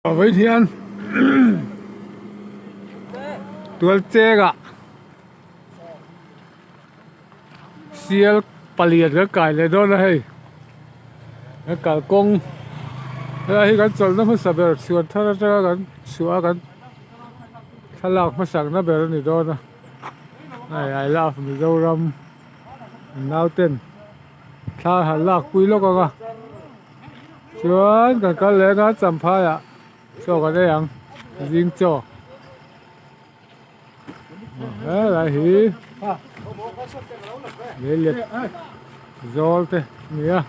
Vawiin hian tual chengah sial palian kan kai leh dawn a hei kan kalkawng helai hi kan chawlhna hmasa ber chhuan thar atanga kan chhuah a kan thlalak hmasakna ber a ni dawn a hei I love Mizoram nauten thla han lakpui lawk ang a. Chuan kan kal leh anga champhai ah chaw kan ei ang zing chaw helai hi leilet zawl te a ni a.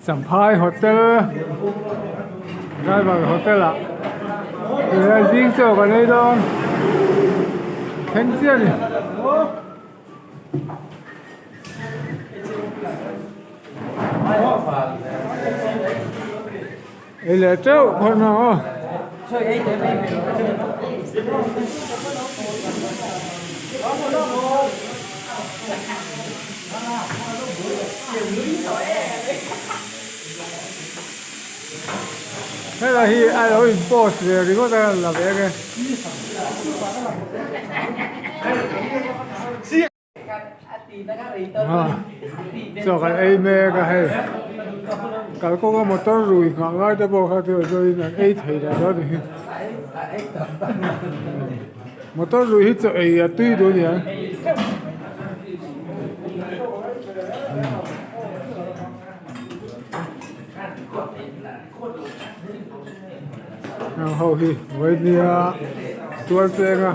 Champhai hotel driver hotel ah tuna zing chaw kan ei dawn thleng chiah a ni. Ei leh teuh phawt mai ang aw. Helai hi a lo in post ve ringawt a la ve ang e. Chaw kan ei mek a hei kalkawnga motor rui nghah ngai te pawh kha chu chuanin an ei thei leh dawn a ni hi motor rui hi chaw ei a tui duh a ni ang. Heng ho hi vawinia tual chenga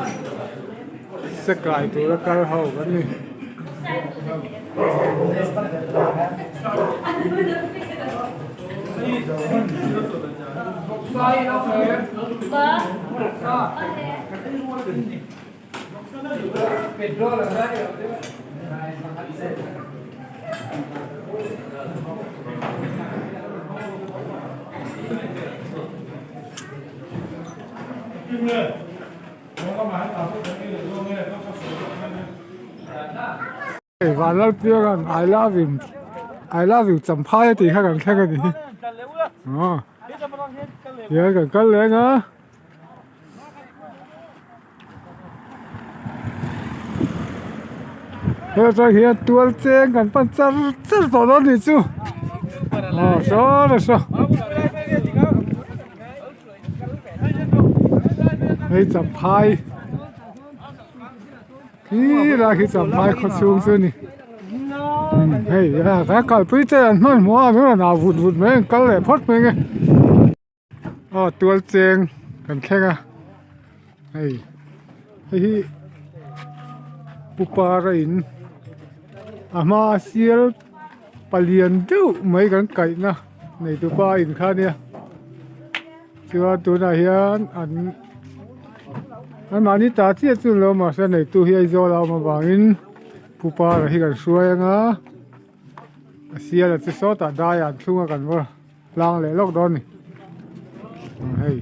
se kai tura kal ho kan ni. Vanlalpianga'n I love you I love you Champhai a tih kha kan thleng a ni hi aw tihian kan kal leh ang a. Hei atang hian tual cheng kan pan char char tawh dawn nih chu aw saw la saw hei champhai khi lai khi champhai khaw chhung chu a ni hei a kalpui te an hmanhmawh a an rawn au vut vut mai an kal leh phawt mai ang e. Aw tual cheng kan thleng a hei hei hi pupara in a hmaa sial palian deuh mai kan kaihna nei tupa in kha ania chuan tunah hian an an mahni ta chiah chu an lo mahse a neitu hi Aizawl a awm avangin pupara hi kan hruai anga a sial a che sawtah daiah an thlung a kan va. Tlang leh lawk dawn ni hei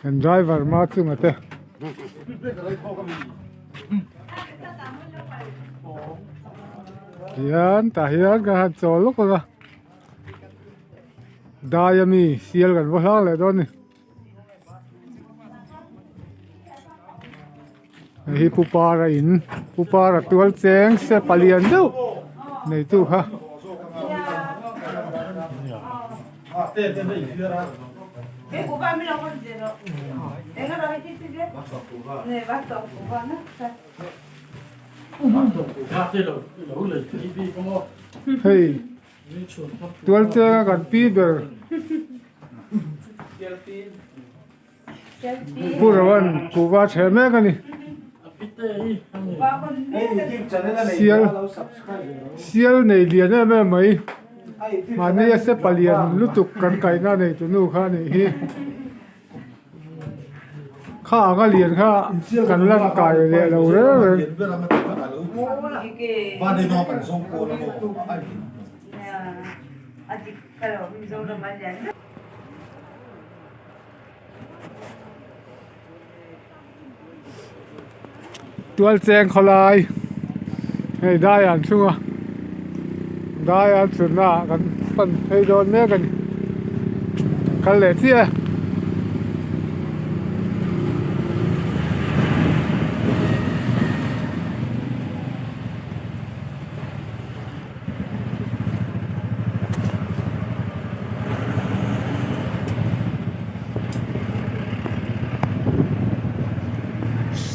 kan driver ma chunga te hian tah hian kan han chawl lawk ang a dai ami sial kan va hlang leh dawn ni. Hei hi Pu Para in Pu Para tual cheng se palian deuh neitu kha. Hei tual chenga kan pi ber. Pu Rowan kuhva chhe mek a ni. Sial sial nei lian em em mai mahni a se palian lutuk kan kaihna nei tu nu kha a nih hi. Kha anga lian kha kan lan kai leh lo reng reng. Tualcheng khawlai hei dai an thlung a dai an chhunna ah kan pan phei dawn mek a ni kal leh chiah e.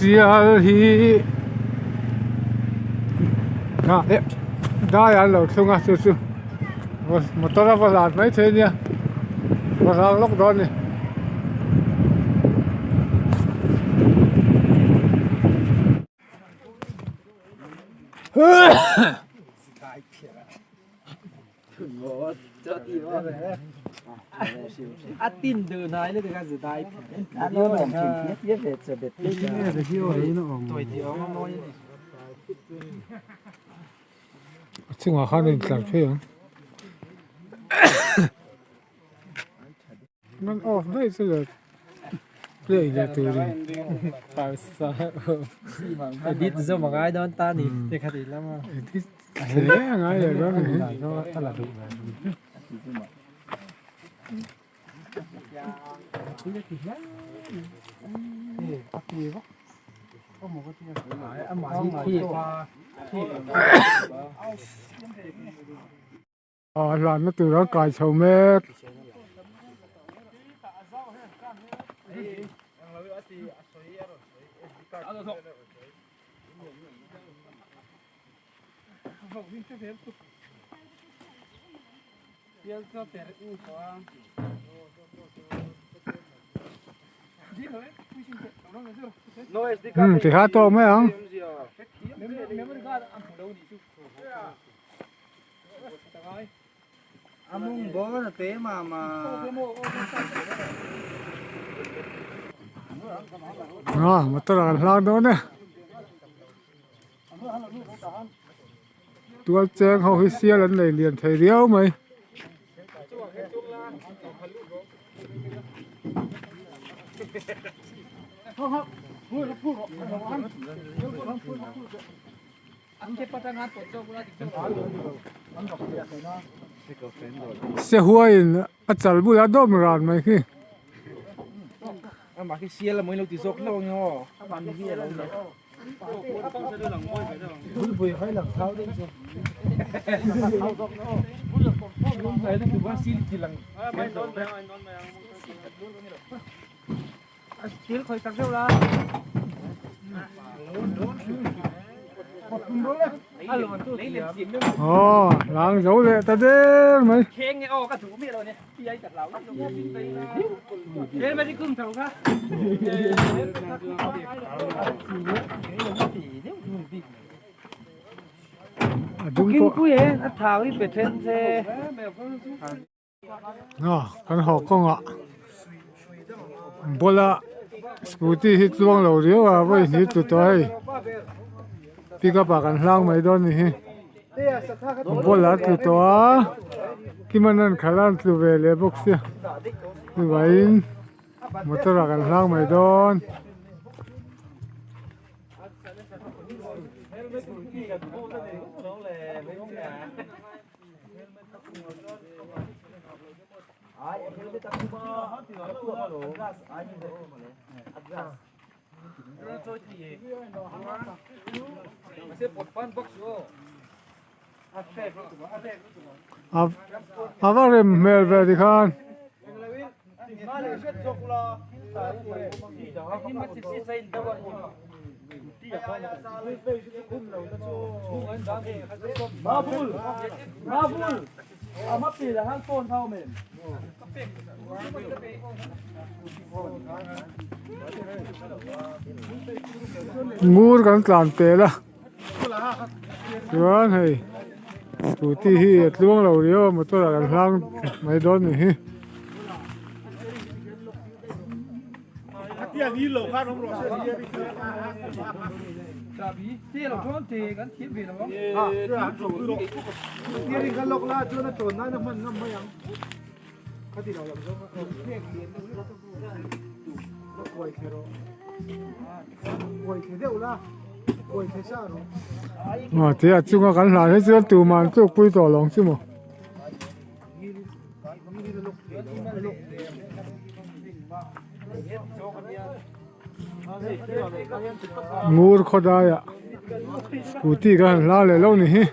Sial hi ah eh dai an lo thlung a chu chu motor a va hlat mai thei a nia va hrang lawk dawn a ni. A chungah khan a intlar phei ang nan off daih chu le play leh turin edit zawm a ngai dawn ta ni te kha tih lam a edit hle a ngai leh dawn a ni. A hlanna tur a kai chho mek. Umm ti kha tawk mai ang. A motor ah kan hlang dawn e tual cheng ho hi sial an nei lian thei riau mai. Sehuaiin a chal bulah dawm ran mai khi. Aw lang zo leh ta der mai. A dung pawh Kan haw kawngah bawla scooty hi tluang lo riau a vawi hnih tlu tawh a hei pickup ah kan hlang mai dawn a ni hi bawla a tlu tawh a kiman an khalh a an tlu ve leh bawk sia chuvangin motor ah kan hlang mai dawn. A va rem hmel ve tikhan. Ngur kan tlan tel a chuan hei scooty hi a tluang lo riau a motor ah kan hlang mai dawn a ni hi. Aw tia chunga kan hlan hi chuan tumah an tluk pui tawh lo ang chu maw. Ngur khawdaiah scooty ka han hla leh lo ni hi.